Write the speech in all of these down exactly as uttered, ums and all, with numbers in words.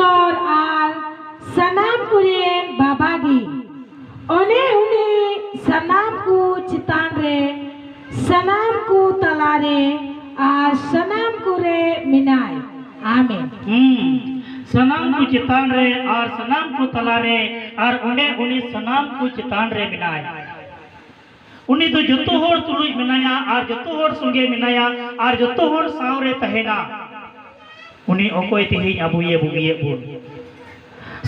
ᱟᱨ ᱥᱟᱱᱟᱢ ᱠᱚᱨᱮᱱ ᱵᱟᱵᱟ ᱜᱮ᱾ ᱚᱱᱮ ᱩᱱᱤ ᱥᱟᱱᱟᱢ ᱠᱚ ᱪᱮᱛᱟᱱ ᱨᱮ, ᱥᱟᱱᱟᱢ ᱠᱚ ᱛᱟᱞᱟᱨᱮ ᱟᱨ ᱥᱟᱱᱟᱢ ᱠᱚᱨᱮ ᱢᱮᱱᱟᱭ᱾ ᱟᱢᱮᱱ᱾ ᱦᱩᱸ᱾ ᱥᱟᱱᱟᱢ ᱠᱚ ᱪᱮᱛᱟᱱ ᱨᱮ ᱟᱨ ᱥᱟᱱᱟᱢ ᱠᱚ ᱛᱟᱞᱟᱨᱮ ᱟᱨ ᱚᱱᱮ ᱩᱱᱤ ᱥᱟᱱᱟᱢ ᱠᱚ ᱪᱮᱛᱟᱱ ᱨᱮ ᱢᱮᱱᱟᱭ᱾ ᱩᱱᱤ ᱫᱚ ᱡᱚᱛᱚ ᱦᱚᱲ ᱛᱩᱞᱩᱡ ᱢᱮᱱᱟᱭᱟ ᱟᱨ ᱡᱚᱛᱚ ᱦᱚᱲ ᱥᱚᱸᱜᱮ ᱢᱮᱱᱟᱭᱟ ᱟᱨ ᱡᱚᱛᱚ ᱦᱚᱲ ᱥᱟᱶ ᱨᱮ ᱛᱟᱦᱮᱱᱟ᱾ ᱩᱱᱤ ᱚᱠᱚᱭ ᱛᱮᱦᱮᱧ ᱟᱵᱚᱭᱮ ᱵᱩᱜᱤᱭᱮᱫ ᱵᱚᱱ?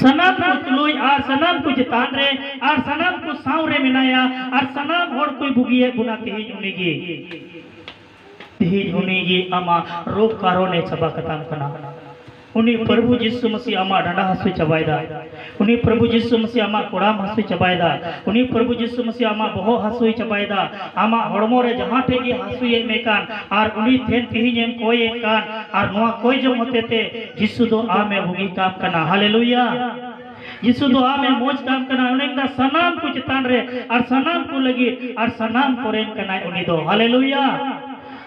ᱥᱟᱱᱟᱢ ᱠᱚ ᱛᱩᱞᱩᱡ ᱟᱨ ᱥᱟᱱᱟᱢ ᱠᱚ ᱪᱮᱛᱟᱱ ᱨᱮ ᱟᱨ ᱥᱟᱱᱟᱢ ᱠᱚ ᱥᱟᱶ ᱨᱮ ᱢᱮᱱᱟᱭᱟ ᱟᱨ ᱥᱟᱱᱟᱢ ᱦᱚᱲ ᱠᱚᱭ ᱵᱩᱜᱤᱭᱮᱫ ᱵᱚᱱᱟ ᱛᱮᱦᱮᱧ ᱩᱱᱤᱜᱮ᱾ ᱛᱮᱦᱮᱧ ᱩᱱᱤᱜᱮ ᱟᱢᱟᱜ ᱨᱳᱜᱽ ᱠᱟᱨᱚᱱᱮ ᱪᱟᱵᱟ ᱠᱟᱛᱟᱢ ᱠᱟᱱᱟ᱾ ᱩᱱᱤ ᱯᱨᱚᱵᱷᱩ ᱡᱤᱥᱩ ᱢᱟᱥᱤ ᱟᱢᱟᱜ ᱰᱟᱸᱰᱟ ᱦᱟᱹᱥᱩᱭ ᱪᱟᱵᱟᱭᱮᱫᱟ᱾ ᱩᱱᱤ ᱯᱨᱚᱵᱷᱩ ᱡᱤᱥᱩ ᱢᱟᱥᱤ ᱟᱢᱟᱜ ᱠᱚᱲᱟᱢ ᱦᱟᱹᱥᱩᱭ ᱪᱟᱵᱟᱭᱮᱫᱟ᱾ ᱩᱱᱤ ᱯᱨᱚᱵᱷᱩ ᱡᱤᱥᱩ ᱢᱟᱥᱤ ᱟᱢᱟᱜ ᱵᱚᱦᱚᱜ ᱦᱟᱹᱥᱩᱭ ᱪᱟᱵᱟᱭᱮᱫᱟ᱾ ᱟᱢᱟᱜ ᱦᱚᱲᱢᱚ ᱨᱮ ᱡᱟᱦᱟᱸ ᱴᱷᱮᱡ ᱜᱮ ᱦᱟᱹᱥᱩᱭᱮᱫ ᱢᱮ ᱠᱟᱱ, ᱟᱨ ᱩᱱᱤ ᱴᱷᱮᱱ ᱛᱮᱦᱮᱧ ᱮᱢ ᱠᱚᱭᱮᱫ ᱠᱟᱱ, ᱟᱨ ᱱᱚᱣᱟ ᱠᱚᱭ ᱡᱚᱝ ᱦᱚᱛᱮ ᱛᱮ ᱡᱤᱥᱩ ᱫᱚ ᱟᱢᱮ ᱵᱩᱜᱤ ᱠᱟᱢ ᱠᱟᱱᱟ᱾ ᱦᱟᱞᱮᱞᱩᱭᱟ᱾ ᱡᱤᱥᱩ ᱫᱚ ᱟᱢᱮ ᱢᱚᱡᱽ ᱠᱟᱢ ᱠᱟᱱᱟ᱾ ᱚᱱᱮ ᱚᱱᱠᱟ ᱥᱟᱱᱟᱢ ᱠᱚ ᱪᱮᱛᱟᱱ ᱨᱮ ᱟᱨ ᱥᱟᱱᱟᱢ ᱠᱚ ᱞᱟᱹᱜᱤᱫ ᱟᱨ ᱥᱟᱱᱟᱢ ᱠᱚᱨᱮᱱ ᱠᱟᱱᱟᱭ ᱩᱱᱤ ᱫᱚ᱾ ᱦᱟᱞᱮᱞᱩᱭᱟ᱾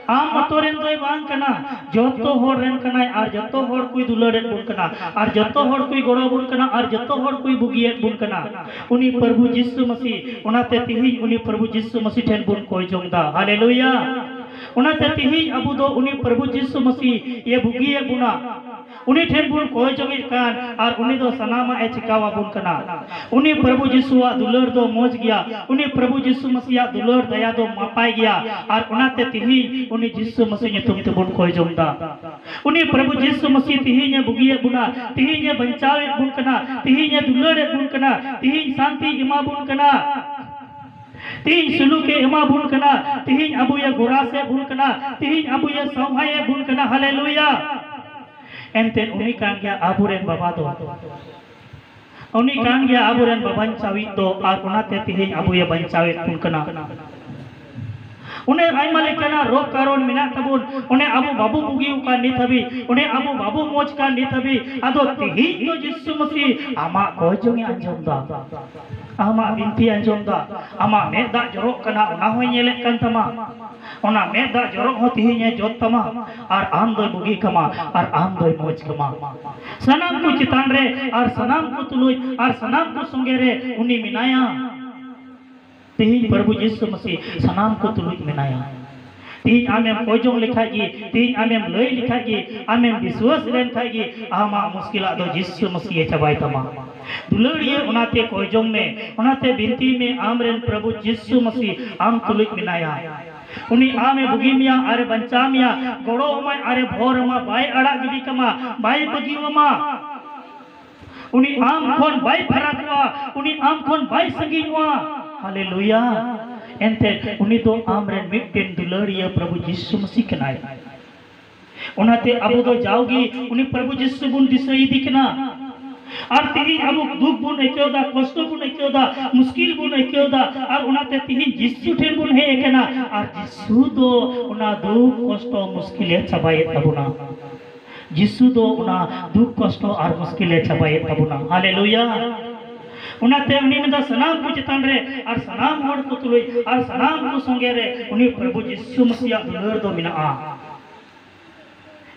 ᱟᱢ ᱢᱚᱛᱚ ᱨᱮᱱ ᱫᱚᱭ ᱵᱟᱝ ᱠᱟᱱᱟ, ᱡᱚᱛᱚ ᱦᱚᱲ ᱨᱮᱱ ᱠᱟᱱᱟᱭ, ᱟᱨ ᱡᱚᱛᱚ ᱦᱚᱲ ᱠᱚᱭ ᱫᱩᱞᱟᱹᱲᱮᱫ ᱵᱚᱱ ᱠᱟᱱᱟ, ᱟᱨ ᱡᱚᱛᱚ ᱦᱚᱲ ᱠᱚᱭ ᱜᱚᱲᱚ ᱵᱚᱱ ᱠᱟᱱᱟ, ᱟᱨ ᱡᱚᱛᱚ ᱦᱚᱲ ᱠᱚᱭ ᱵᱩᱜᱤᱭᱮᱫ ᱵᱚᱱ ᱠᱟᱱᱟ᱾ ᱩᱱᱤ ᱯᱨᱚᱵᱷᱩ ᱡᱤᱥᱩ ᱢᱟᱥᱤ, ᱚᱱᱟᱛᱮ ᱛᱤᱦᱤᱧ ᱩᱱᱤ ᱯᱨᱚᱵᱷᱩ ᱡᱤᱥᱩ ᱢᱟᱥᱤ ᱴᱷᱮᱱ ᱵᱚᱱ ᱠᱚᱭ ᱡᱚᱝ ᱫᱟ᱾ ᱦᱟᱞᱮᱞᱩᱭᱟ᱾ ᱚᱱᱟᱛᱮ ᱛᱤᱦᱤᱧ ᱟᱵᱚ ᱫᱚ ᱩᱱᱤ ᱯᱨᱚᱵᱷᱩ ᱡᱤᱥᱩ ᱢᱟᱥᱤ ᱮ ᱵᱩᱜᱤᱭᱮᱫ ᱵᱚᱱᱟ᱾ ᱩᱱᱤ ᱴᱷᱮᱱ ᱵᱚᱱ ᱠᱚᱭ ᱡᱚᱝᱮᱫ ᱠᱟᱱ, ᱟᱨ ᱩᱱᱤ ᱫᱚ ᱥᱟᱱᱟᱢᱟᱜ ᱮ ᱪᱤᱠᱟᱣᱟᱵᱚᱱ ᱠᱟᱱᱟ᱾ ᱩᱱᱤ ᱯᱨᱚᱵᱷᱩ ᱡᱤᱥᱩᱣᱟᱜ ᱫᱩᱞᱟᱹᱲ ᱫᱚ ᱢᱚᱡᱽ ᱜᱮᱭᱟ᱾ ᱩᱱᱤ ᱯᱨᱚᱵᱷᱩ ᱡᱤᱥᱩ ᱢᱟᱥᱤᱭᱟᱜ ᱫᱩᱞᱟᱹᱲ ᱫᱟᱭᱟ ᱫᱚ ᱱᱟᱯᱟᱭ ᱜᱮᱭᱟ᱾ ᱟᱨ ᱚᱱᱟᱛᱮ ᱛᱤᱦᱤᱧ ᱩᱱᱤ ᱡᱤᱥᱩ ᱢᱟᱥᱤ ᱧᱩᱛᱩᱢ ᱛᱮᱵᱚᱱ ᱠᱚᱭ ᱡᱚᱝ ᱫᱟ᱾ ᱩᱱᱤ ᱯᱨᱚᱵᱷᱩ ᱡᱤᱥᱩ ᱢᱟᱥᱤ ᱛᱤᱦᱤᱧ ᱮ ᱵᱩᱜᱤᱭᱮᱫ ᱵᱚᱱᱟ, ᱛᱤᱦᱤᱧ ᱮ ᱵᱟᱧᱪᱟᱣᱮᱫ ᱵᱚᱱ ᱠᱟᱱᱟ, ᱛᱤᱦᱤᱧ ᱮ ᱫᱩᱞᱟᱹᱲᱮᱫ ᱵᱚᱱ ᱠᱟᱱᱟ, ᱛᱤᱦᱤᱧ ᱥᱟᱱᱛᱤ ᱮᱢᱟ ᱵᱚᱱ ᱠᱟᱱᱟ, ᱛᱤᱦᱤᱧ ᱥᱩᱞᱩᱠ ᱮ ᱮᱢᱟ ᱵᱚᱱ ᱠᱟᱱᱟ, ᱛᱤᱦᱤᱧ ᱟᱵᱚᱭᱮ ᱜᱚᱨᱟᱥᱮᱫ ᱵᱚᱱ ᱠᱟᱱᱟ, ᱛᱤᱦᱤᱧ ᱟᱵᱚᱭᱮ ᱥᱟᱶᱦᱟᱭᱮᱫ ᱵᱚᱱ ᱠᱟᱱᱟ᱾ ᱦᱟᱞᱮᱞᱩᱭᱟ᱾ ᱮᱱᱛᱮᱫ ᱩᱱᱤ ᱠᱟᱱ ᱜᱮᱭᱟ ᱟᱵᱚᱨᱮᱱ ᱵᱟᱵᱟ ᱫᱚ᱾ ᱩᱱᱤ ᱠᱟᱱ ᱜᱮᱭᱟ ᱟᱵᱚᱨᱮᱱ ᱵᱟᱵᱟᱧᱪᱟᱣᱤᱡ ᱫᱚ, ᱟᱨ ᱚᱱᱟᱛᱮ ᱛᱮᱦᱮᱧ ᱟᱵᱚᱭᱮ ᱵᱟᱧᱪᱟᱣᱮᱫ ᱵᱚᱱ ᱠᱟᱱᱟ᱾ ᱚᱱᱮ ᱟᱭᱢᱟ ᱞᱮᱠᱟᱱᱟᱜ ᱨᱳᱜᱽ ᱠᱟᱨᱚᱱ ᱢᱮᱱᱟᱜ ᱛᱟᱵᱚᱱ, ᱚᱱᱮ ᱟᱵᱚ ᱵᱟᱵᱚ ᱵᱩᱜᱤ ᱟᱠᱟᱱ ᱱᱤᱛ ᱦᱟᱹᱵᱤᱡ, ᱚᱱᱮ ᱟᱵᱚ ᱵᱟᱵᱚ ᱢᱚᱡᱽ ᱠᱟᱱ ᱱᱤᱛ ᱦᱟᱹᱵᱤᱡ᱾ ᱟᱫᱚ ᱛᱮᱦᱮᱧ ᱫᱚ ᱡᱤᱥᱩ ᱢᱟᱹᱥᱤ ᱟᱢᱟᱜ ᱠᱚᱭ ᱡᱚᱝ ᱮ ᱟᱸᱡᱚᱢ ᱫᱟ᱾ ᱟᱢᱟᱜ ᱵᱤᱱᱛᱤ ᱟᱸᱡᱚᱢ ᱫᱟ, ᱟᱢᱟᱜ ᱢᱮᱫ ᱫᱟᱜ ᱡᱚᱨᱚᱜ ᱠᱟᱱᱟ, ᱚᱱᱟ ᱦᱚᱸᱭ ᱧᱮᱞᱮᱫ ᱠᱟᱱ ᱛᱟᱢᱟ᱾ ᱚᱱᱟ ᱢᱮᱫ ᱫᱟᱜ ᱡᱚᱨᱚᱜ ᱦᱚᱸ ᱛᱤᱦᱤᱧᱮ ᱡᱚᱫ ᱛᱟᱢᱟ, ᱟᱨ ᱟᱢ ᱫᱚᱭ ᱵᱩᱜᱤ ᱠᱟᱢᱟ, ᱟᱨ ᱟᱢ ᱫᱚᱭ ᱢᱚᱡᱽ ᱠᱟᱢᱟ᱾ ᱥᱟᱱᱟᱢ ᱠᱚ ᱪᱮᱛᱟᱱ ᱨᱮ, ᱟᱨ ᱥᱟᱱᱟᱢ ᱠᱚ ᱛᱩᱞᱩᱡ, ᱟᱨ ᱥᱟᱱᱟᱢ ᱠᱚ ᱥᱚᱸᱜᱮ ᱨᱮ ᱩᱱᱤ ᱢᱮᱱᱟᱭᱟ᱾ ᱛᱤᱦᱤᱧ ᱯᱨᱚᱵᱷᱩ ᱡᱤᱥᱩ ᱢᱟᱹᱥᱤ ᱥᱟᱱᱟᱢ ᱠᱚ ᱛᱩᱞᱩᱡ ᱢᱮᱱᱟᱭᱟ᱾ ᱛᱤᱦᱤᱧ ᱟᱢᱮᱢ ᱠᱚᱭ ᱡᱚᱝ ᱞᱮᱠᱷᱟᱡ ᱜᱮ, ᱛᱤᱦᱤᱧ ᱟᱢᱮᱢ ᱞᱟᱹᱭ ᱞᱮᱠᱷᱟᱡ ᱜᱮ, ᱟᱢᱮᱢ ᱵᱤᱥᱣᱟᱥ ᱞᱮᱱ ᱠᱷᱟᱡ ᱜᱮ, ᱟᱢᱟᱜ ᱢᱩᱥᱠᱤᱞᱟᱜ ᱫᱚ ᱡᱤᱥᱩ ᱢᱟᱹᱥᱤᱭᱮ ᱪᱟᱵᱟᱭ ᱛᱟᱢᱟ᱾ ᱫᱩᱞᱟᱹᱲᱤᱭᱟᱹ, ᱚᱱᱟᱛᱮ ᱠᱚᱭ ᱡᱚᱝ ᱢᱮ, ᱚᱱᱟᱛᱮ ᱵᱤᱱᱛᱤ ᱢᱮ, ᱟᱢᱨᱮᱱ ᱯᱨᱚᱵᱷᱩ ᱡᱤᱥᱩ ᱢᱟᱹᱥᱤ ᱟᱢ ᱛᱩᱞᱩᱡ ᱢᱮᱱᱟᱭᱟ᱾ ᱩᱱᱤ ᱟᱢᱮ ᱵᱩᱜᱤ ᱢᱮᱭᱟ, ᱟᱨᱮ ᱵᱟᱧᱪᱟᱣ ᱢᱮᱭᱟ, ᱜᱚᱲᱚ ᱟᱢᱟᱭ, ᱟᱨᱮ ᱵᱷᱚᱨ ᱟᱢᱟ, ᱵᱟᱭ ᱟᱲᱟᱜ ᱜᱤᱰᱤ ᱠᱟᱢᱟ, ᱵᱟᱭ ᱵᱟᱹᱜᱤ ᱟᱢᱟ᱾ ᱩᱱᱤ ᱟᱢ ᱠᱷᱚᱱ ᱵᱟᱭ ᱯᱷᱟᱨᱟᱠᱚᱜᱼᱟ, ᱩᱱᱤ ᱟᱢ ᱠᱷᱚᱱ ᱵᱟᱭ ᱥᱟᱺᱜᱤᱧᱚᱜᱼᱟ᱾ ᱦᱟᱞᱮᱞᱩᱭᱟ᱾ ᱮᱱᱛᱮ ᱩᱱᱤ ᱫᱚ ᱟᱢᱨᱮᱱ ᱢᱤᱫᱴᱮᱱ ᱫᱩᱞᱟᱹᱲᱤᱭᱟᱹ ᱯᱨᱚᱵᱷᱩ ᱡᱤᱥᱩ ᱢᱟᱹᱥᱤ ᱠᱟᱱᱟᱭ᱾ ᱚᱱᱟᱛᱮ ᱟᱵᱚ ᱫᱚ ᱡᱟᱣᱜᱮ ᱩᱱᱤ ᱯᱨᱚᱵᱷᱩ ᱡᱤᱥᱩ ᱵᱚᱱ ᱫᱤᱥᱟᱹ ᱤᱫᱤ ᱠᱟᱱᱟ᱾ ᱟᱨ ᱛᱮᱦᱮᱧ ᱟᱵᱚ ᱫᱩᱠ ᱵᱚᱱ ᱟᱹᱭᱠᱟᱹᱣ ᱫᱟ, ᱠᱚᱥᱴᱚ ᱵᱚᱱ ᱟᱹᱭᱠᱟᱹᱣ ᱫᱟ, ᱢᱩᱥᱠᱤᱞ ᱵᱚᱱ ᱟᱹᱭᱠᱟᱹᱣ ᱫᱟ, ᱟᱨ ᱚᱱᱟᱛᱮ ᱛᱮᱦᱮᱧ ᱡᱤᱥᱩ ᱴᱷᱮᱱ ᱵᱚᱱ ᱦᱮᱡ ᱟᱠᱟᱱᱟ᱾ ᱟᱨ ᱡᱤᱥᱩ ᱫᱚ ᱚᱱᱟ ᱫᱩᱠ ᱠᱚᱥᱴᱚ ᱢᱩᱥᱠᱤᱞᱮ ᱪᱟᱵᱟᱭᱮᱫ ᱛᱟᱵᱚᱱᱟ᱾ ᱡᱤᱥᱩ ᱫᱚ ᱚᱱᱟ ᱫᱩᱠ ᱠᱚᱥᱴᱚ ᱟᱨ ᱢᱩᱥᱠᱤᱞᱮ ᱪᱟᱵᱟᱭᱮᱫ ᱛᱟᱵᱚᱱᱟ᱾ ᱦᱟᱞᱮᱞᱩᱭᱟ᱾ ᱚᱱᱟᱛᱮ ᱩᱱᱤ ᱢᱮᱱᱫᱟ, ᱥᱟᱱᱟᱢ ᱠᱚ ᱪᱮᱛᱟᱱ ᱨᱮ ᱟᱨ ᱥᱟᱱᱟᱢ ᱦᱚᱲ ᱠᱚ ᱛᱩᱞᱩᱡ ᱟᱨ ᱥᱟᱱᱟᱢ ᱠᱚ ᱥᱚᱸᱜᱮ ᱨᱮ ᱩᱱᱤ ᱯᱨᱚᱵᱷᱩ ᱡᱤᱥᱩ ᱢᱟᱹᱥᱤᱭᱟᱜ ᱫᱩᱞᱟᱹᱲ ᱫᱚ ᱢᱮᱱᱟᱜᱼᱟ᱾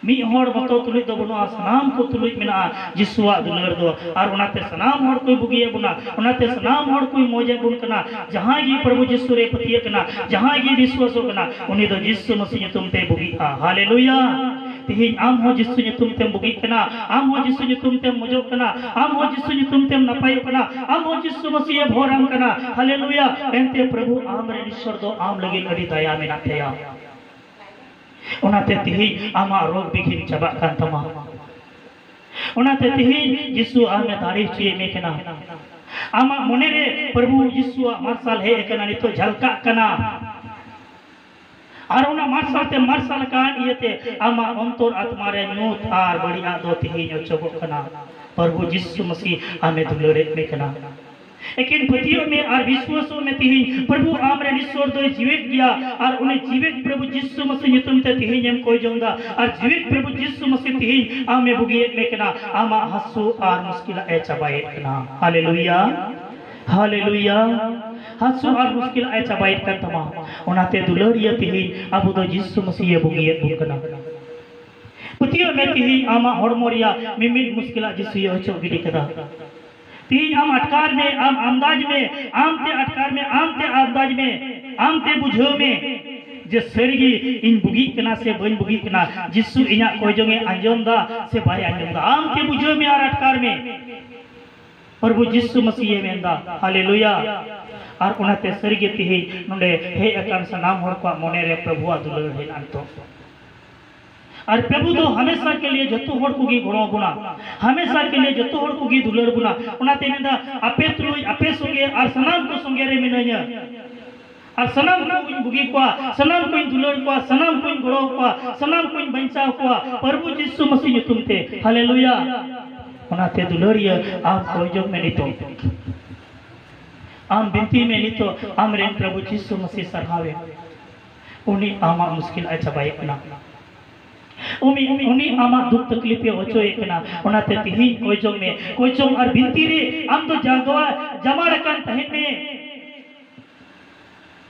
ᱢᱤᱫ ᱦᱚᱲ ᱢᱚᱛᱚ ᱛᱩᱞᱩᱡ ᱫᱚ ᱵᱟᱹᱱᱩᱜᱼᱟ, ᱥᱟᱱᱟᱢ ᱠᱚ ᱛᱩᱞᱩᱡ ᱢᱮᱱᱟᱜᱼᱟ ᱡᱤᱥᱩᱣᱟᱜ ᱫᱩᱞᱟᱹᱲ ᱫᱚ᱾ ᱟᱨ ᱚᱱᱟᱛᱮ ᱥᱟᱱᱟᱢ ᱦᱚᱲ ᱠᱚᱭ ᱵᱩᱜᱤᱭᱮᱫ ᱵᱚᱱᱟ, ᱚᱱᱟᱛᱮ ᱥᱟᱱᱟᱢ ᱦᱚᱲ ᱠᱚᱭ ᱢᱚᱡᱮᱫ ᱵᱚᱱ ᱠᱟᱱᱟ᱾ ᱡᱟᱦᱟᱸᱭ ᱜᱮ ᱯᱨᱚᱵᱷᱩ ᱡᱤᱥᱩ ᱨᱮ ᱯᱟᱹᱛᱭᱟᱹᱜ ᱠᱟᱱᱟ, ᱡᱟᱦᱟᱸᱭ ᱜᱮ ᱵᱤᱥᱣᱟᱥᱚᱜ ᱠᱟᱱᱟ, ᱩᱱᱤ ᱫᱚ ᱡᱤᱥᱩ ᱢᱟᱹᱥᱤ ᱧᱩᱛᱩᱢ ᱛᱮ ᱵᱩᱜᱤᱜᱼᱟ᱾ ᱦᱟᱞᱮᱞᱩᱭᱟ᱾ ᱛᱮᱦᱮᱧ ᱟᱢ ᱦᱚᱸ ᱡᱤᱥᱩ ᱧᱩᱛᱩᱢ ᱛᱮᱢ ᱵᱩᱜᱤᱜ ᱠᱟᱱᱟ, ᱟᱢ ᱦᱚᱸ ᱡᱤᱥᱩ ᱧᱩᱛᱩᱢ ᱛᱮᱢ ᱢᱚᱡᱚᱜ ᱠᱟᱱᱟ, ᱟᱢ ᱦᱚᱸ ᱡᱤᱥᱩ ᱧᱩᱛᱩᱢ ᱛᱮᱢ ᱱᱟᱯᱟᱭᱚᱜ ᱠᱟᱱᱟ, ᱟᱢ ᱦᱚᱸ ᱡᱤᱥᱩ ᱢᱟᱹᱥᱤ ᱮ ᱵᱷᱚᱨᱟᱢ ᱠᱟᱱᱟ᱾ ᱦᱟᱞᱮᱞᱩᱭᱟ᱾ ᱮᱱᱛᱮ ᱯᱨᱚᱵᱷᱩ ᱟᱢ ᱨᱮᱱ ᱤᱥᱥᱚᱨ ᱫᱚ ᱟᱢ ᱞᱟᱹᱜᱤᱫ ᱟᱹᱰᱤ ᱫᱟᱭᱟ ᱢᱮᱱᱟᱜ ᱛᱟᱭᱟ᱾ ᱚᱱᱟᱛᱮ ᱛᱮᱦᱮᱧ ᱟᱢᱟᱜ ᱨᱳᱜᱽ ᱵᱤᱜᱷᱤᱱ ᱪᱟᱵᱟᱜ ᱠᱟᱱ ᱛᱟᱢᱟ᱾ ᱚᱱᱟᱛᱮ ᱛᱮᱦᱮᱧ ᱡᱤᱥᱩ ᱟᱢᱮ ᱫᱟᱲᱮ ᱦᱚᱪᱚᱭᱮᱫ ᱢᱮ ᱠᱟᱱᱟ᱾ ᱟᱢᱟᱜ ᱢᱚᱱᱮ ᱨᱮ ᱯᱨᱚᱵᱷᱩ ᱡᱤᱥᱩᱣᱟᱜ ᱢᱟᱨᱥᱟᱞ ᱦᱮᱡ ᱟᱠᱟᱱᱟ, ᱱᱤᱛᱚᱜ ᱡᱷᱟᱞᱠᱟᱜ ᱠᱟᱱᱟ᱾ ᱟᱨ ᱚᱱᱟ ᱢᱟᱨᱥᱟᱞ ᱛᱮ ᱢᱟᱨᱥᱟᱞ ᱟᱠᱟᱱ ᱤᱭᱟᱹᱛᱮ ᱟᱢᱟᱜ ᱚᱱᱛᱚᱨ ᱟᱛᱢᱟ ᱨᱮ ᱧᱩᱛ ᱟᱨ ᱵᱟᱹᱲᱤᱡᱟᱜ ᱫᱚ ᱛᱮᱦᱮᱧ ᱚᱪᱚᱜᱚᱜ ᱠᱟᱱᱟ᱾ ᱯᱨᱚᱵᱷᱩ ᱡᱤᱥᱩ ᱢᱟᱹᱥᱤ ᱟᱢᱮ ᱫᱩᱞᱟᱹᱲᱮᱫ ᱢᱮ ᱠᱟᱱᱟ᱾ ᱮᱠᱮᱱ ᱯᱟᱹᱛᱭᱟᱹᱣ ᱢᱮ ᱟᱨ ᱵᱤᱥᱣᱟᱥᱚᱜ ᱢᱮ, ᱛᱮᱦᱮᱧ ᱯᱨᱚᱵᱷᱩ ᱟᱢᱨᱮᱱ ᱤᱥᱥᱚᱨ ᱫᱚᱭ ᱡᱤᱣᱮᱫ ᱜᱮᱭᱟ᱾ ᱟᱨ ᱩᱱᱤ ᱡᱤᱣᱮᱫ ᱯᱨᱚᱵᱷᱩ ᱡᱤᱥᱩ ᱢᱟᱹᱥᱤ ᱧᱩᱛᱩᱢ ᱛᱮ ᱛᱮᱦᱮᱧ ᱮᱢ ᱠᱚᱭ ᱡᱚᱝ ᱫᱟ᱾ ᱟᱨ ᱡᱤᱣᱮᱫ ᱯᱨᱚᱵᱷᱩ ᱡᱤᱥᱩ ᱢᱟᱹᱥᱤ ᱛᱮᱦᱮᱧ ᱟᱢᱮ ᱵᱩᱜᱤᱭᱮᱫ ᱢᱮ ᱠᱟᱱᱟ, ᱟᱢᱟᱜ ᱦᱟᱹᱥᱩ ᱟᱨ ᱢᱩᱥᱠᱤᱞᱟᱜ ᱮ ᱪᱟᱵᱟᱭᱮᱫ ᱠᱟᱱᱟ᱾ ᱦᱟᱞᱮᱞᱩᱭᱟ᱾ ᱦᱟᱞᱮᱞᱩᱭᱟ᱾ ᱦᱟᱹᱥᱩ ᱟᱨ ᱢᱩᱥᱠᱤᱞᱟᱜ ᱮ ᱪᱟᱵᱟᱭᱮᱫ ᱠᱟᱱ ᱛᱟᱢᱟ᱾ ᱚᱱᱟᱛᱮ ᱫᱩᱞᱟᱹᱲᱤᱭᱟᱹ, ᱛᱮᱦᱮᱧ ᱟᱵᱚ ᱫᱚ ᱡᱤᱥᱩ ᱢᱟᱹᱥᱤᱦ ᱮ ᱵᱩᱜᱤᱭᱮᱫ ᱵᱚᱱ ᱠᱟᱱᱟ᱾ ᱯᱟᱹᱛᱭᱟᱹᱣ ᱢᱮ, ᱛᱮᱦᱮᱧ ᱟᱢᱟᱜ ᱦᱚᱲᱢᱚ ᱨᱮᱭᱟᱜ ᱢᱤᱢᱤᱫ ᱢᱩᱥᱠᱤᱞᱟᱜ ᱡᱤᱥᱩᱭ ᱚᱪᱚᱜ ᱜᱤᱰᱤ ᱠᱮᱫᱟ᱾ ᱛᱮᱦᱮᱧ ᱟᱢ ᱟᱴᱠᱟᱨ ᱢᱮ, ᱟᱢ ᱟᱢᱫᱟᱡᱽ ᱢᱮ, ᱟᱢ ᱛᱮ ᱟᱴᱠᱟᱨ ᱢᱮ, ᱟᱢ ᱛᱮ ᱟᱢᱫᱟᱡᱽ ᱢᱮ, ᱟᱢ ᱛᱮ ᱵᱩᱡᱷᱟᱹᱣ ᱢᱮ ᱡᱮ ᱥᱟᱹᱨᱤᱜᱮ ᱤᱧ ᱵᱩᱜᱤᱜ ᱠᱟᱱᱟ ᱥᱮ ᱵᱟᱹᱧ ᱵᱩᱜᱤᱜ ᱠᱟᱱᱟ, ᱡᱤᱥᱩ ᱤᱧᱟᱜ ᱠᱚᱭᱡᱚᱝ ᱮ ᱟᱸᱡᱚᱢ ᱫᱟ ᱥᱮ ᱵᱟᱭ ᱟᱸᱡᱚᱢ ᱫᱟ᱾ ᱟᱢ ᱛᱮ ᱵᱩᱡᱷᱟᱹᱣ ᱢᱮ ᱟᱨ ᱟᱴᱠᱟᱨ ᱢᱮ᱾ ᱯᱨᱚᱵᱷᱩ ᱡᱤᱥᱩ ᱢᱟᱹᱥᱤᱦ ᱮ ᱢᱮᱱᱫᱟ, ᱦᱟᱞᱮᱞᱩᱭᱟ᱾ ᱟᱨ ᱚᱱᱟᱛᱮ ᱥᱟᱹᱨᱤᱜᱮ ᱛᱮᱦᱮᱧ ᱱᱚᱰᱮ ᱦᱮᱡ ᱟᱠᱟᱱ ᱥᱟᱱᱟᱢ ᱦᱚᱲ ᱠᱚᱣᱟᱜ ᱢᱚᱱᱮ ᱨᱮ ᱯᱨᱚᱵᱷᱩᱣᱟᱜ ᱫᱩᱞᱟᱹᱲ ᱦᱮᱱᱟᱜᱼᱟ ᱱᱤᱛᱚᱜ᱾ ᱟᱨ ᱯᱨᱚᱵᱷᱩ ᱫᱚ ᱦᱟᱢᱮᱥᱟ ᱠᱮ ᱞᱤᱭᱮ ᱡᱚᱛᱚ ᱦᱚᱲ ᱠᱚᱜᱮ ᱜᱚᱲᱚ ᱟᱵᱚᱱᱟ, ᱦᱟᱢᱮᱥᱟ ᱠᱮ ᱞᱤᱭᱮ ᱡᱚᱛᱚ ᱦᱚᱲ ᱠᱚᱜᱮ ᱫᱩᱞᱟᱹᱲ ᱵᱚᱱᱟ᱾ ᱚᱱᱟᱛᱮ ᱢᱮᱱᱫᱟ, ᱟᱯᱮ ᱛᱩᱞᱩᱡ ᱟᱯᱮ ᱥᱚᱸᱜᱮ ᱟᱨ ᱥᱟᱱᱟᱢ ᱠᱚ ᱥᱚᱸᱜᱮ ᱨᱮ ᱢᱤᱱᱟᱹᱧᱟ᱾ ᱟᱨ ᱥᱟᱱᱟᱢ ᱠᱚᱧ ᱵᱩᱜᱤ ᱠᱚᱣᱟ, ᱥᱟᱱᱟᱢ ᱠᱚᱧ ᱫᱩᱞᱟᱹᱲ ᱠᱚᱣᱟ, ᱥᱟᱱᱟᱢ ᱠᱚᱧ ᱜᱚᱲᱚ ᱠᱚᱣᱟ, ᱥᱟᱱᱟᱢ ᱠᱚᱧ ᱵᱟᱧᱪᱟᱣ ᱠᱚᱣᱟ, ᱯᱨᱚᱵᱷᱩ ᱡᱤᱥᱩ ᱢᱟᱹᱥᱤ ᱧᱩᱛᱩᱢ ᱛᱮ᱾ ᱦᱟᱞᱮᱞᱩᱭᱟ᱾ ᱚᱱᱟᱛᱮ ᱫᱩᱞᱟᱹᱲᱤᱭᱟᱹ, ᱟᱢ ᱠᱚᱭ ᱡᱚᱝ ᱢᱮ ᱱᱤᱛᱚᱜ᱾ ᱟᱢ ᱵᱤᱱᱛᱤ ᱢᱮ ᱱᱤᱛᱚᱜ, ᱟᱢᱨᱮᱱ ᱯᱨᱚᱵᱷᱩ ᱡᱤᱥᱩ ᱢᱟᱹᱥᱤ ᱥᱟᱨᱦᱟᱣ ᱮ᱾ ᱩᱱᱤ ᱟᱢᱟᱜ ᱢᱩᱥᱠᱤᱞ ᱮ ᱪᱟᱵᱟᱭᱮᱫ ᱠᱟᱱᱟ᱾ ᱩᱱᱤ, ᱩᱱᱤ ᱟᱢᱟᱜ ᱫᱩᱠ ᱛᱟᱠᱞᱤᱯ ᱮ ᱚᱪᱚᱭᱮᱫ ᱠᱟᱱᱟ᱾ ᱚᱱᱟᱛᱮ ᱛᱤᱦᱤᱧ ᱠᱚᱭ ᱡᱚᱝ ᱢᱮ, ᱠᱚᱭ ᱡᱚᱝ ᱟᱨ ᱵᱤᱱᱛᱤ ᱨᱮ ᱟᱢ ᱫᱚ ᱡᱟᱜᱣᱟ, ᱡᱟᱢᱟᱲ ᱟᱠᱟᱱ ᱛᱟᱦᱮᱱ ᱢᱮ᱾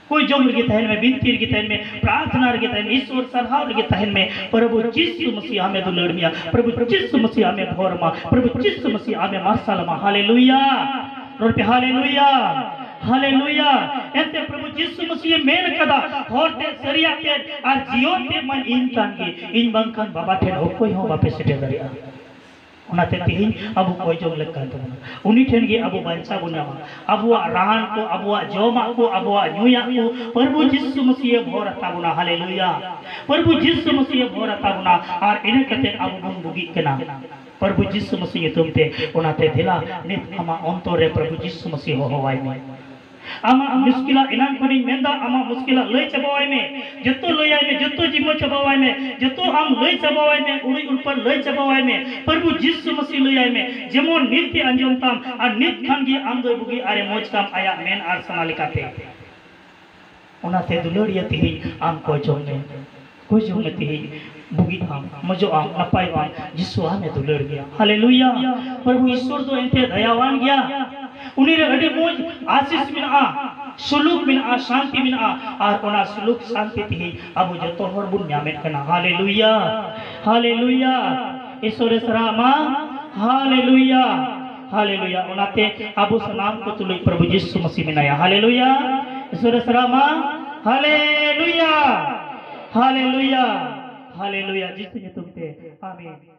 ᱠᱚᱭ ᱡᱚᱝ ᱨᱮᱜᱮ ᱛᱟᱦᱮᱱ ᱢᱮ, ᱵᱤᱱᱛᱤ ᱨᱮᱜᱮ ᱛᱟᱦᱮᱱ ᱢᱮ, ᱯᱨᱟᱨᱛᱷᱱᱟ ᱨᱮᱜᱮ ᱛᱟᱦᱮᱱ ᱢᱮ, ᱤᱥᱣᱚᱨ ᱥᱟᱨᱦᱟᱣ ᱨᱮᱜᱮ ᱛᱟᱦᱮᱱ ᱢᱮ᱾ ᱯᱨᱚᱵᱷᱩ ᱡᱤᱥᱩ ᱢᱟᱹᱥᱤ ᱟᱢᱮ ᱫᱩᱞᱟᱹᱲ ᱢᱮᱭᱟ, ᱯᱨᱚᱵᱷᱩ ᱡᱤᱥᱩ ᱢᱟᱹᱥᱤ ᱟᱢᱮ ᱵᱷᱚᱨ ᱢᱟ, ᱯᱨᱚᱵᱷᱩ ᱡᱤᱥᱩ ᱢᱟᱹᱥᱤ ᱟᱢᱮ ᱢᱟᱨᱥᱟᱞ ᱢᱟ᱾ ᱦᱟᱞᱮᱞᱩᱭᱟ᱾ ᱨᱚᱲ ᱯᱮ, ᱦᱟᱞᱮᱞᱩᱭᱟ, ᱦᱟᱞᱮᱞᱩᱭᱟ᱾ ᱮᱱᱛᱮ ᱯᱨᱚᱵᱷᱩ ᱡᱤᱥᱩ ᱢᱟᱹᱥᱤ ᱮ ᱢᱮᱱ ᱠᱟᱫᱟ, ᱦᱚᱨ ᱛᱮ, ᱥᱟᱹᱨᱤᱭᱟᱜ ᱛᱮ ᱟᱨ ᱡᱤᱭᱚᱱ ᱛᱮ ᱢᱟ ᱤᱧ ᱠᱟᱱ ᱜᱮ, ᱤᱧ ᱵᱟᱝᱠᱷᱟᱱ ᱵᱟᱵᱟ ᱴᱷᱮᱱ ᱚᱠᱚᱭ ᱦᱚᱸ ᱵᱟᱯᱮ ᱥᱮᱴᱮᱨ ᱫᱟᱲᱮᱭᱟᱜᱼᱟ᱾ ᱚᱱᱟᱛᱮ ᱛᱮᱦᱮᱧ ᱟᱵᱚ ᱠᱚᱭ ᱡᱚᱝ ᱞᱮᱠ ᱠᱟᱱ ᱛᱟᱵᱚᱱᱟ᱾ ᱩᱱᱤ ᱴᱷᱮᱱ ᱜᱮ ᱟᱵᱚ ᱵᱟᱧᱪᱟᱣ ᱵᱚᱱ ᱧᱟᱢᱟ᱾ ᱟᱵᱚᱣᱟᱜ ᱨᱟᱱ ᱠᱚ, ᱟᱵᱚᱣᱟᱜ ᱡᱚᱢᱟᱜ ᱠᱚ, ᱟᱵᱚᱣᱟᱜ ᱧᱩᱭᱟᱜ ᱠᱚ, ᱯᱨᱚᱵᱷᱩ ᱡᱤᱥᱩ ᱢᱟᱹᱥᱤ ᱮ ᱵᱷᱚᱨ ᱟᱛᱟ ᱵᱚᱱᱟ᱾ ᱦᱟᱞᱮᱞᱩᱭᱟ᱾ ᱯᱨᱚᱵᱷᱩ ᱡᱤᱥᱩ ᱢᱟᱹᱥᱤ ᱮ ᱵᱷᱚᱨ ᱟᱛᱟ ᱵᱚᱱᱟ᱾ ᱟᱨ ᱤᱱᱟᱹ ᱠᱟᱛᱮ ᱟᱵᱚ ᱵᱚᱱ ᱵᱩᱜᱤᱜ ᱠᱟᱱᱟ ᱯᱨᱚᱵᱷᱩ ᱡᱤᱥᱩ ᱢᱟᱹᱥᱤ ᱧᱩᱛᱩᱢ ᱛᱮ᱾ ᱚᱱᱟᱛᱮ ᱫᱮᱞᱟ ᱱᱤᱛ ᱟᱢᱟᱜ ᱚᱱᱛᱚᱨ ᱨᱮ ᱯᱨᱚᱵᱷᱩ ᱡᱤᱥᱩ ᱢᱟᱹᱥᱤ ᱦᱚᱦᱚᱣᱟᱭ ᱢᱮ᱾ ᱟᱢᱟᱜ ᱢᱩᱥᱠᱤᱞᱟᱜ ᱮᱱᱟᱝ ᱠᱷᱚᱱᱤᱧ ᱢᱮᱱᱫᱟ, ᱟᱢᱟᱜ ᱢᱩᱥᱠᱤᱞᱟᱜ ᱞᱟᱹᱭ ᱪᱟᱵᱟᱣᱟᱭ ᱢᱮ, ᱡᱚᱛᱚ ᱞᱟᱹᱭᱟᱭ ᱢᱮ, ᱡᱚᱛᱚ ᱡᱤᱢᱟᱹ ᱪᱟᱵᱟᱣᱟᱭ ᱢᱮ, ᱡᱚᱛᱚ ᱟᱢ ᱞᱟᱹᱭ ᱪᱟᱵᱟᱣᱟᱭ ᱢᱮ, ᱩᱲᱤᱡ ᱩᱲᱯᱟᱹᱨ ᱞᱟᱹᱭ ᱪᱟᱵᱟᱣᱟᱭ ᱢᱮ, ᱯᱨᱚᱵᱷᱩ ᱡᱤᱥᱩ ᱢᱟᱹᱥᱤ ᱞᱟᱹᱭᱟᱭ ᱢᱮ, ᱡᱮᱢᱚᱱ ᱱᱤᱛ ᱮ ᱟᱸᱡᱚᱢ ᱛᱟᱢ ᱟᱨ ᱱᱤᱛ ᱠᱷᱟᱱ ᱜᱮ ᱟᱢ ᱫᱚᱭ ᱵᱩᱜᱤ ᱟᱨᱮ ᱢᱚᱡᱽ ᱠᱟᱢ ᱟᱭᱟᱜ ᱢᱮᱱ ᱟᱨ ᱥᱟᱱᱟ ᱞᱮᱠᱟᱛᱮ᱾ ᱚᱱᱟᱛᱮ ᱫᱩᱞᱟᱹᱲᱤᱭᱟᱹ, ᱛᱮᱦᱮᱧ ᱟᱢ ᱠᱚᱭ ᱡᱚᱝ ᱢᱮ᱾ ᱦᱤᱡᱩᱜ ᱢᱮ ᱛᱮᱦᱮᱧ, ᱵᱩᱜᱤᱜ ᱟᱢ, ᱢᱚᱡᱚᱜ ᱟᱢ, ᱱᱟᱯᱟᱭᱚᱜ ᱟᱢ᱾ ᱡᱤᱥᱩ ᱟᱢᱮ ᱫᱩᱞᱟᱹᱲ ᱜᱮᱭᱟ᱾ ᱦᱟᱞᱮᱞᱩᱭᱟ᱾ ᱯᱨᱚᱵᱷᱩ ᱤᱥᱚᱨ ᱫᱚ ᱮᱱᱛᱮ ᱫᱟᱭᱟᱣᱟᱱ ᱜᱮᱭᱟ᱾ ᱩᱱᱤ ᱨᱮ ᱟᱹᱰᱤ ᱢᱚᱡᱽ ᱟᱥᱤᱥ ᱢᱮᱱᱟᱜᱼᱟ, ᱥᱩᱞᱩᱠ ᱢᱮᱱᱟᱜᱼᱟ, ᱥᱟᱱᱛᱤ ᱢᱮᱱᱟᱜᱼᱟ᱾ ᱟᱨ ᱚᱱᱟ ᱥᱩᱞᱩᱠ ᱥᱟᱱᱛᱤ ᱛᱮᱦᱮᱧ ᱟᱵᱚ ᱡᱚᱛᱚ ᱦᱚᱲ ᱵᱚᱱ ᱧᱟᱢᱮᱫ ᱠᱟᱱᱟ᱾ ᱦᱟᱞᱮᱞᱩᱭᱟ, ᱦᱟᱞᱮᱞᱩᱭᱟ᱾ ᱤᱥᱚᱨᱮ ᱥᱟᱨᱦᱟᱣ ᱢᱟ᱾ ᱦᱟᱞᱮᱞᱩᱭᱟ, ᱦᱟᱞᱮᱞᱩᱭᱟ᱾ ᱚᱱᱟᱛᱮ ᱟᱵᱚ ᱥᱟᱱᱟᱢ ᱠᱚ ᱛᱩᱞᱩᱡ ᱯᱨᱚᱵᱷᱩ ᱡᱤᱥᱩ ᱢᱟᱥᱤ ᱢᱮᱱᱟᱭᱟ᱾ ᱦᱟᱞᱮᱞᱩᱭᱟ᱾ ᱤᱥᱚᱨᱮ ᱥᱟᱨᱦᱟᱣ ᱢᱟ᱾ ᱦᱟᱞᱮᱞᱩᱭᱟ, ᱦᱟᱞᱮᱞᱩᱭᱟ, ᱦᱟᱞᱮᱞᱩᱭᱟ᱾ ᱡᱤᱥᱩ ᱧᱩᱛᱩᱢ ᱛᱮ, ᱟᱢᱮᱱ᱾